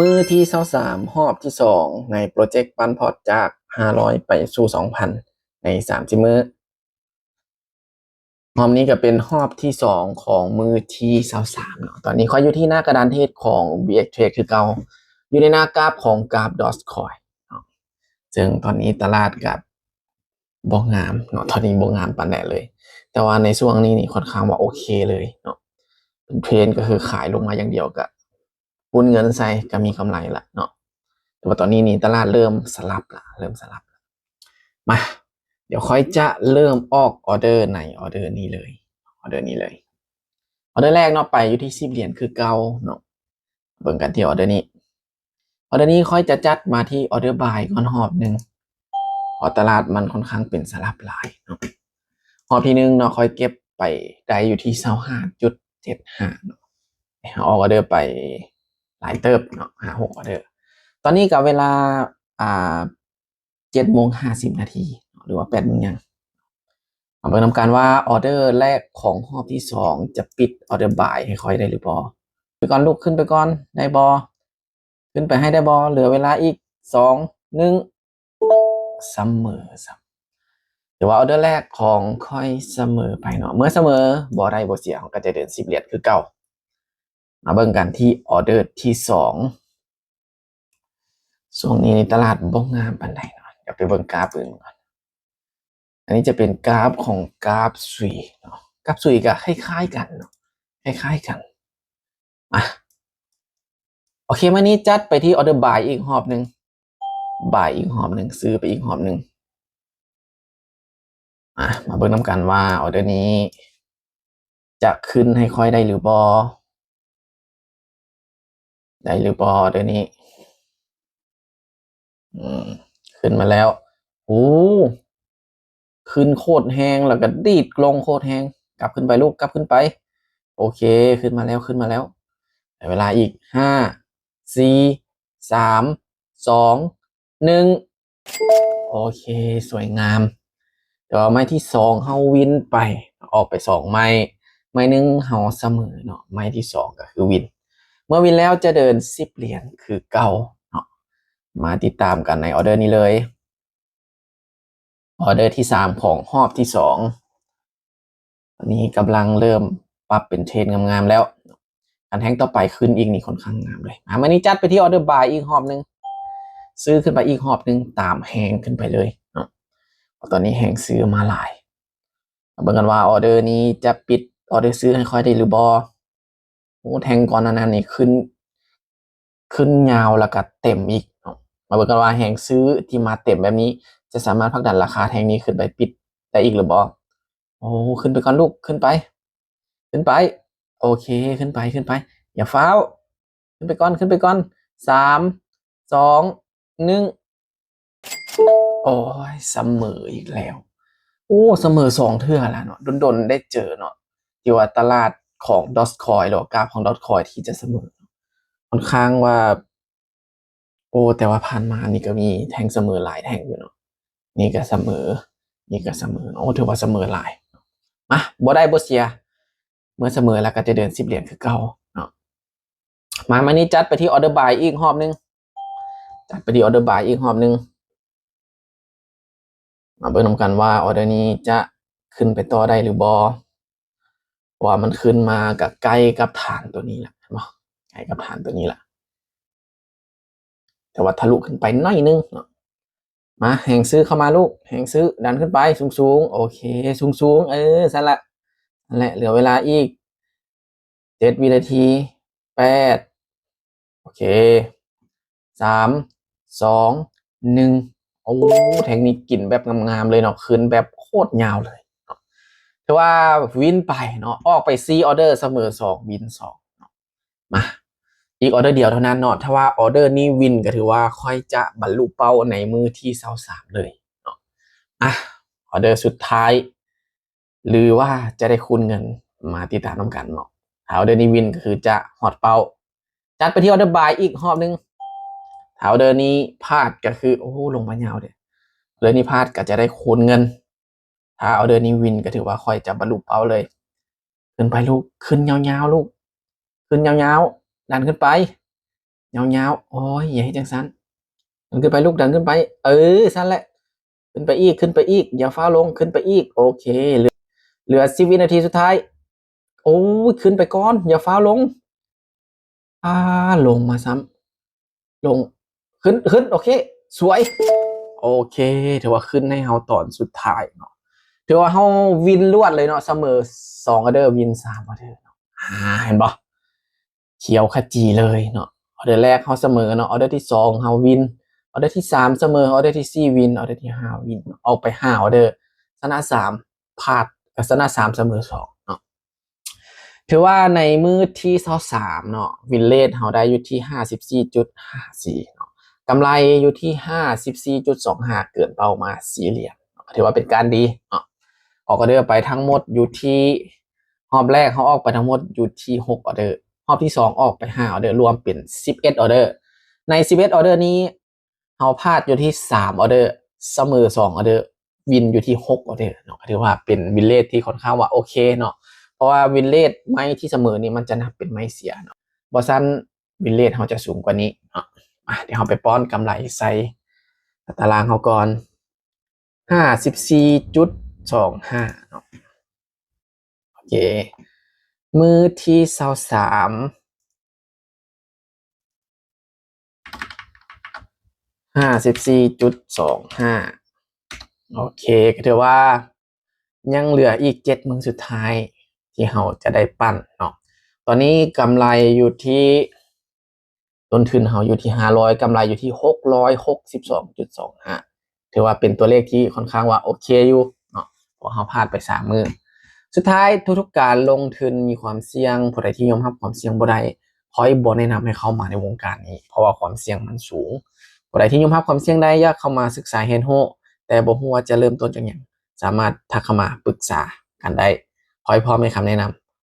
ມື້ທີຊາວສາມ ຮອບທີສອງ ໃນໂປຣເຈັກປັ່ນພອດຈາກຫ້າຮ້ອຍໄປສູ່ສອງພັນ ໃນສາມສິບມື້. ຮອບນີ້ກໍເປັນຮອບທີສອງຂອງມື້ທີຊາວສາມເນາະ. ຕອນນີ້ຂ້ອຍຢູ່ທີ່ໜ້າກະດານເທຣດຂອງ BXTrade ຄືເກົ່າ, ຢູ່ໃນໜ້າກຣາຟຂອງກຣາຟ Dogecoin ເນາະ, ເຊິ່ງຕອນນີ້ຕະຫຼາດກໍບໍ່ງາມເນາະ, ຕອນນີ້ບໍ່ງາມປານໃດເລີຍ. ແຕ່ວ່າໃນຊ່ວງນີ້ນີ້ຂ້ອນຂ້າງວ່າໂອເຄເລີຍເນາະ, ເປັນເທຣນກໍຄືຂາຍລົງມາຢ່າງດຽວ ກໍປຸ້ນເງິນໃສ່ກໍມີກຳໄລລະເນາະ. ແຕ່ວ່າຕອນນີ້ນີ້ຕະຫຼາດເລີ່ມສະຫຼັບລະ, ເລີ່ມສະຫຼັບລະ. ມາ, ດຽວຂ້ອຍຈະເລີ່ມອອກອໍເດີໃນອໍເດີນີ້ເລີຍ, ອໍເດີນີ້ເລີຍ. ອໍເດີແລກເນາະ, ໄປຢູ່ທີ່ສິບຫຼຽນຄືເກົ່າເນາະ. ເບິ່ງກັນທີ່ອໍເດີນີ້. ອໍເດີນີ້ຂ້ອຍຈະຈັດມາທີ່ອໍເດີບາຍກ່ອນຮອບໜຶ່ງ, ເພາະຕະຫຼາດມັນຂ້ອນຂ້າງເປັນສະຫຼັບຫຼາຍເນາະ. ຮອບທີໜຶ່ງເນາະ, ຂ້ອຍເກັບໄປໄດ້ຢູ່ທີ່ຊາວຫ້າຈຸດເຈັດຫ້າເນາະ. ເຮົາອອກອໍເດີໄປຫຼາຍເຕີບເນາະ, ຫ້າຫົກອໍເດີ. ຕອນນີ້ກໍເວລາ ອ່າ ເຈັດໂມງຫ້າສິບນາທີ ຫຼືວ່າແປດໂມງຫຍັງ. ມາເບິ່ງນຳກັນວ່າອໍເດີແລກຂອງຮອບທີສອງຈະປິດອໍເດີບາຍໃຫ້ຂ້ອຍໄດ້ຫຼືບໍ່. ໄປກ່ອນລູກ, ຂຶ້ນໄປກ່ອນໄດ້ບໍ່? ຂຶ້ນໄປໃຫ້ໄດ້ບໍ່? ເຫຼືອເວລາອີກສອງ ໜຶ່ງ ສະເໝີຊ້ຳ. ຖືວ່າອໍເດີແລກຂອງຂ້ອຍສະເໝີໄປເນາະ. ເມື່ອສະເໝີ ບໍ່ໄດ້ບໍ່ເສຍ, ເຮົາກໍຈະເດີນສິບຫຼຽນຄືເກົ່າ. ມາເບິ່ງກັນທີ່ອໍເດີທີສອງ. ຊ່ວງນີ້ນີ້ຕະຫຼາດບໍ່ງາມປານໃດເນາະ, ດຽວໄປເບິ່ງກຣາຟອື່ນກ່ອນ. ອັນນີ້ຈະເປັນກຣາຟຂອງກຣາຟສຸຍເນາະ, ກຣາຟສຸຍກໍຄ້າຍໆກັນເນາະ, ຄ້າຍໆກັນ. ມາ ໂອເຄ, ມື້ນີ້ຈັດໄປທີ່ອໍເດີບາຍອີກຮອບໜຶ່ງ, ບາຍອີກຮອບໜຶ່ງ, ຊື້ໄປອີກຮອບໜຶ່ງ. ມາ ມາເບິ່ງນຳກັນວ່າອໍເດີນີ້ຈະຂຶ້ນໃຫ້ຂ້ອຍໄດ້ຫຼືບໍ່, ໄດ້ຫຼືບໍ່ອໍເດີນີ້. ອືມ ຂຶ້ນມາແລ້ວ. ໂອ້ ຂຶ້ນໂຄດແຮງ ແລ້ວກໍດີດລົງໂຄດແຮງ. ກັບຂຶ້ນໄປລູກ, ກັບຂຶ້ນໄປ. ໂອເຄ, ຂຶ້ນມາແລ້ວ, ຂຶ້ນມາແລ້ວ. ໃຫ້ເວລາອີກ ຫ້າ ສີ່ ສາມ ສອງ ໜຶ່ງ. ໂອເຄ, ສວຍງາມ. ແຕ່ວ່າໄມ້ທີສອງເຮົາວິນໄປ, ອອກໄປສອງໄມ້, ໄມ້ໜຶ່ງເຮົາສະເໝີເນາະ, ໄມ້ທີສອງກໍຄືວິນ. ເມື່ອວິນແລ້ວຈະເດີນສິບຫຼຽນຄືເກົ່າເນາະ. ມາຕິດຕາມກັນໃນອໍເດີນີ້ເລີຍ. ອໍເດີທີສາມຂອງຮອບທີສອງ. ອັນນີ້ກຳລັງເລີ່ມປັບເປັນເທຣນງາມໆແລ້ວ. ຄັນແທ່ງຕໍ່ໄປຂຶ້ນອີກນີ້ຂ້ອນຂ້າງງາມເລີຍ. ອ່າ ມື້ນີ້ຈັດໄປທີ່ອໍເດີບາຍອີກຮອບໜຶ່ງ, ຊື້ຂຶ້ນໄປອີກຮອບໜຶ່ງ, ຕາມແຮງຂຶ້ນໄປເລີຍເນາະ. ເພາະຕອນນີ້ແຮງຊື້ມາຫຼາຍ. ມາເບິ່ງກັນວ່າອໍເດີນີ້ຈະປິດອໍເດີຊື້ໃຫ້ຂ້ອຍໄດ້ຫຼືບໍ່. ໂອ້ ແທ່ງກ່ອນໜ້ານັ້ນນີ້ຂຶ້ນ ຂຶ້ນຍາວແລ້ວກໍເຕັມອີກເນາະ. ມາເບິ່ງກັນວ່າແຮງຊື້ທີ່ມາເຕັມແບບນີ້ ຈະສາມາດຜັກດັນລາຄາແທ່ງນີ້ຂຶ້ນໄປປິດໄດ້ອີກຫຼືບໍ່. ໂອ້ ຂຶ້ນໄປກ່ອນລູກ, ຂຶ້ນໄປ, ຂຶ້ນໄປ. ໂອເຄ, ຂຶ້ນໄປ, ຂຶ້ນໄປ. ຢ່າຟ້າວ. ຂຶ້ນໄປກ່ອນ, ຂຶ້ນໄປກ່ອນ. ສາມ ສອງ ໜຶ່ງ. ໂອ້ຍ, ສະເໝີອີກແລ້ວ. ໂອ້, ສະເໝີສອງເທື່ອແລ້ວເນາະ. ດົນໆໄດ້ເຈີເນາະ ທີ່ວ່າຕະຫຼາດຂອງ Dogecoin ຫຼືວ່າກາຟຂອງ Dogecoin ທີ່ຈະສະເໝີ. ຂ້ອນຂ້າງວ່າ ໂອ້, ແຕ່ວ່າຜ່ານມານີ້ກໍມີແທ່ງສະເໝີຫຼາຍແທ່ງຢູ່ເນາະ. ນີ້ກໍສະເໝີ, ນີ້ກໍສະເໝີ. ໂອ້, ຖືວ່າສະເໝີຫຼາຍ. ມາ, ບໍ່ໄດ້ບໍ່ເສຍ. ເມື່ອສະເໝີແລ້ວກໍຈະເດີນສິບຫຼຽນຄືເກົ່າເນາະ. ມາ, ມື້ນີ້ຈັດໄປທີ່ອໍເດີບາຍອີກຮອບໜຶ່ງ. ຈັດໄປທີ່ອໍເດີບາຍອີກຮອບໜຶ່ງ. ມາເບິ່ງນຳກັນວ່າອໍເດີນີ້ຈະຂຶ້ນໄປຕໍ່ໄດ້ຫຼືບໍ່. ເພາະວ່າມັນຂຶ້ນມາກໍໃກ້ກັບຖານຕົວນີ້ລະ, ເຫັນບໍ່? ໃກ້ກັບຖານຕົວນີ້ລະ. ແຕ່ວ່າທະລຸຂຶ້ນໄປໜ້ອຍໜຶ່ງເນາະ. ມາ, ແຮງຊື້ເຂົ້າມາລູກ, ແຮງຊື້, ດັນຂຶ້ນໄປສູງໆ. ໂອເຄ, ສູງໆ. ເອີ, ຊັ້ນລະ, ນັ້ນແຫຼະ. ເຫຼືອເວລາອີກເຈັດວິນາທີ. ແປດ. ໂອເຄ, ສາມ ສອງ ໜຶ່ງ. ໂອ້, ແທ່ງນີ້ກິນແບບງາມໆເລີຍເນາະ, ຂຶ້ນແບບໂຄດຍາວເລີຍເນາະ. ຖືວ່າວິນໄປເນາະ, ອອກໄປສີ່ອໍເດີ, ສະເໝີສອງ ວິນສອງເນາະ. ມາ, ອີກອໍເດີດຽວເທົ່ານັ້ນເນາະ. ຖ້າວ່າອໍເດີນີ້ວິນ ກໍຖືວ່າຂ້ອຍຈະບັນລຸເປົ້າໃນມື້ທີຊາວສາມເລີຍເນາະ. ອ່ະ, ອໍເດີສຸດທ້າຍ ຫຼືວ່າຈະໄດ້ຄູນເງິນ, ມາຕິດຕາມນຳກັນເນາະ. ຖ້າອໍເດີນີ້ວິນ ກໍຄືຈະຮອດເປົ້າ. ຈັດໄປທີ່ອໍເດີບາຍອີກຮອບໜຶ່ງ. ຖ້າອໍເດີນີ້ພາດ ກໍຄື, ໂອ້, ລົງມາຍາວເດ້. ອໍເດີນີ້ພາດ ກໍຈະໄດ້ຄູນເງິນ. ຖ້າອໍເດີນີ້ວິນ ກໍຖືວ່າຂ້ອຍຈະບັນລຸເປົ້າເລີຍ. ຂຶ້ນໄປລູກ, ຂຶ້ນຍາວໆລູກ, ຂຶ້ນຍາວໆ, ດັນຂຶ້ນໄປ. ຍາວໆ ໂອ້ຍ ຢ່າເຮັດຈັ່ງຊັ້ນ ດັນຂຶ້ນໄປລູກ ດັນຂຶ້ນໄປ ເອີ ຊັ້ນແຫຼະ ຂຶ້ນໄປອີກ ຂຶ້ນໄປອີກ ຢ່າຟ້າວລົງ ຂຶ້ນໄປອີກ ໂອເຄ ເຫຼືອ ເຫຼືອສິບວິນາທີສຸດທ້າຍ ໂອ້ຍ ຂຶ້ນໄປກ່ອນ ຢ່າຟ້າວລົງ ອາ ລົງມາຊ້ຳ ລົງ ຂຶ້ນ ຂຶ້ນ ໂອເຄ ສວຍ ໂອເຄ ຖືວ່າຂຶ້ນໃຫ້ເຮົາຕອນສຸດທ້າຍເນາະ ຖືວ່າເຮົາວິນລວດເລີຍເນາະ ສະເໝີສອງອໍເດີ ວິນສາມອໍເດີເນາະ ອາ ເຫັນບໍ່? ຂຽວຂະຈີເລີຍເນາະ ອໍເດີແລກເຮົາສະເໝີເນາະ ອໍເດີທີສອງເຮົາວິນ ອໍເດີທີສາມສະເໝີ ອໍເດີທີສີ່ວິນ ອໍເດີທີຫ້າວິນ ອອກໄປຫ້າອໍເດີ ຊະນະສາມ ພາດ ກໍຊະນະສາມ ສະເໝີສອງເນາະ ຖືວ່າໃນມື້ທີຊາວສາມເນາະ ວິນເຣດເຮົາໄດ້ຢູ່ທີ່ຫ້າສິບສີ່ຈຸດຫ້າສີ່ເນາະ ກຳໄລຢູ່ທີ່ຫ້າສິບສີ່ຈຸດສອງຫ້າ ເກີນເປົ້າມາສີ່ຫຼຽນເນາະ ຖືວ່າເປັນການດີເນາະ ອອກອໍເດີໄປທັງໝົດຢູ່ທີ່ ຮອບແລກເຮົາອອກໄປທັງໝົດຢູ່ທີ່ຫົກອໍເດີ ຮອບທີສອງອອກໄປຫ້າອໍເດີ ລວມເປັນສິບເອັດອໍເດີ ໃນສິບເອັດອໍເດີນີ້ ເຮົາພາດຢູ່ທີ່ສາມອໍເດີ ສະເໝີສອງອໍເດີ ວິນຢູ່ທີ່ຫົກອໍເດີເນາະ ກໍຖືວ່າເປັນວິນເຣດທີ່ຄ່ອນຂ້າງວ່າໂອເຄເນາະ ເພາະວ່າວິນເຣດໄມ້ທີ່ສະເໝີນີ້ມັນຈະນັບເປັນໄມ້ເສຍເນາະ ບໍ່ຊັ້ນວິນເຣດເຮົາຈະສູງກວ່ານີ້ເນາະ ມາ ດຽວເຮົາໄປປ້ອນກຳໄລໃສ່ຕາລາງເຮົາກ່ອນ ຫ້າສິບສີ່ຈຸດສອງຫ້າເນາະ ໂອເຄ ມື້ທີຊາວສາມ ຫ້າສິບສີ່ຈຸດສອງຫ້າ ໂອເຄ ກໍຖືວ່າຍັງເຫຼືອອີກເຈັດມື້ສຸດທ້າຍທີ່ເຮົາຈະໄດ້ປັ້ນເນາະ ຕອນນີ້ກຳໄລຢູ່ທີ່ ຕົ້ນທຶນເຮົາຢູ່ທີ່ຫ້າຮ້ອຍ ກຳໄລຢູ່ທີ່ຫົກຮ້ອຍຫົກສິບສອງຈຸດສອງຫ້າ ຖືວ່າເປັນຕົວເລກທີ່ຄ່ອນຂ້າງວ່າໂອເຄຢູ່ເນາະ ເພາະເຮົາພາດໄປສາມມື້ ສຸດທ້າຍທຸກໆການລົງທຶນມີຄວາມສ່ຽງ ຜູ້ໃດທີ່ຍອມຮັບຄວາມສ່ຽງບໍ່ໄດ້ ຂ້ອຍບໍ່ແນະນຳໃຫ້ເຂົ້າມາໃນວົງການນີ້ ເພາະວ່າຄວາມສ່ຽງມັນສູງ ຜູ້ໃດທີ່ຍອມຮັບຄວາມສ່ຽງໄດ້ ຢາກເຂົ້າມາສຶກສາຮຽນຮູ້ ແຕ່ບໍ່ຮູ້ວ່າຈະເລີ່ມຕົ້ນຈາກຫຍັງ ສາມາດທັກເຂົ້າມາປຶກສາກັນໄດ້ ຂ້ອຍພ້ອມໃຫ້ຄຳແນະນຳ